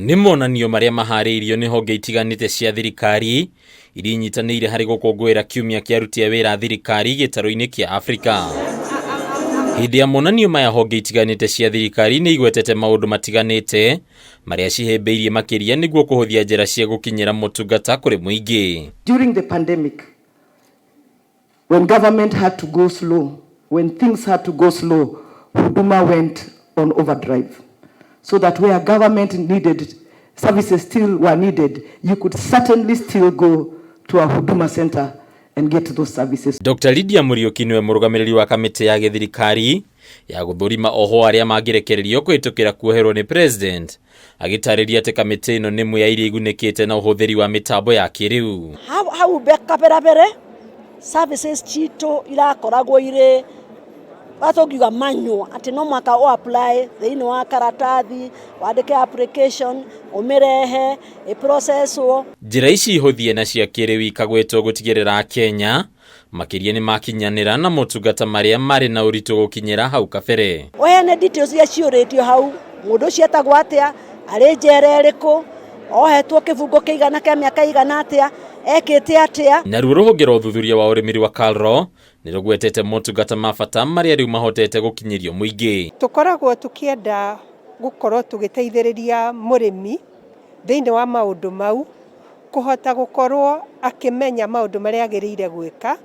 Nĩ monanio marĩa maharĩirio nĩ honge itiganĩte cia thirikari iria inyitanĩire harĩ gũkũngũĩra kiumia kĩa aruti a wĩra a thirikari gĩtarũ-inĩ kĩa Afrika. Hĩndĩ ya monanio maya honge itiganĩte cia thirikari nĩ igwetete maũndũ matiganĩte marĩa cihĩmbĩirie makĩria nĩguo kũhũthia njĩra cia gũkinyĩra motungata kũrĩ mũingĩ. During the pandemic, when government had to go slow, when things had to go slow, Huduma went on overdrive. So that where government needed, services still were needed, you could certainly still go to a Huduma center and get those services. Dr. Lydia Muriuki nĩwe mũrũgamĩrĩri wa kamĩtĩ ya gĩthirikari ya gũthũrima ohwo arĩa mangĩrekererio kũhĩtũkĩra kuoherwo nĩ president, agĩtarĩria atĩ kamĩtĩ ĩno nĩ ĩmwe ya iria igunĩkĩte na ũhũthĩri wa mĩtambo ya kĩrĩu. Hau kabere mbere services citũ irakoragwo irĩ tũngiuga manual, atĩ no mũhaka ũ apply thĩinĩ wa karatathi, wandĩke application, ũmĩrehe ĩprocesswo. Njĩra ici hũthie na cia kĩrĩu ikagwetwo gũtigĩrĩra Akenya makĩria nĩ makinyanĩra na motungata marĩa marĩ na ũritũ gũkinyĩra hau kabere. Ũheane details iria ciũrĩtio hau, mũndũ ũcio etagwo atĩa, arĩ njera ĩrĩkũ, ohetwo kĩbungo kĩigana kĩa mĩaka igana atĩa, ekĩte atĩa. Naruo rũhonge rwa ũthuthuria wa ũrĩmi rwa KALRO nĩ rũgwetete motungata ma bata marĩa rĩu mahotete gũkinyĩrio mũingĩ. Tũkoragwo tũkĩenda gũkorwo tũgĩteithĩrĩria mũrĩmi thĩinĩ wa maũndũ mau, kũhota gũkorwo akĩmenya maũndũ marĩa agĩrĩire gwĩka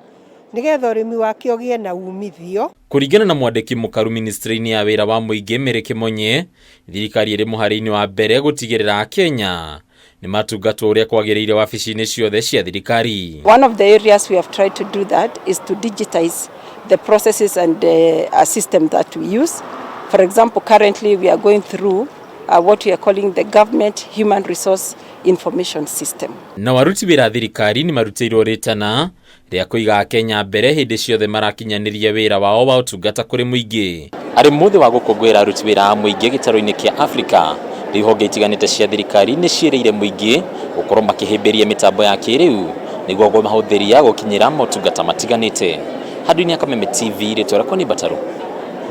nĩgetha ũrĩmi wake ũgĩe na umithio. Kũringana na mwandĩki mũkaru ministry-inĩ ya wĩra wa mũingĩ Mary Kĩmonye, thirikari ĩrĩ mũhari-inĩ wa mbere gũtigĩrĩra Akenya nĩ matungatwo ũrĩa kwagĩrĩire wabici-inĩ ciothe cia thirikari. One of the areas we have tried to do that is to digitize the processes and the system that we use. For example, currently we are going through what we are calling the Government Human Resource Information System. Na aruti wĩra a thirikari nĩ marutĩirwo rĩtana rĩa kũiga Akenya mbere hĩndĩ ciothe marakinyanĩria wĩra wao wa ũtungata kũrĩ mũingĩ. Arĩ mũthĩ wa gũkũngũĩra aruti wĩra a mũingĩ gĩtarũ-inĩ kĩa Afrika, rĩu honge itiganĩte cia thirikari nĩ ciĩrĩire mũingĩ gũkorwo makĩhĩmbĩria mĩtambo ya kĩrĩu nĩguo kũmahũthĩria gũkinyĩra motungata matiganĩte. Handũ-inĩ ya Kameme TV, rĩtwa rĩakwa nĩ Mbatarũ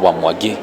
wa Mwangi.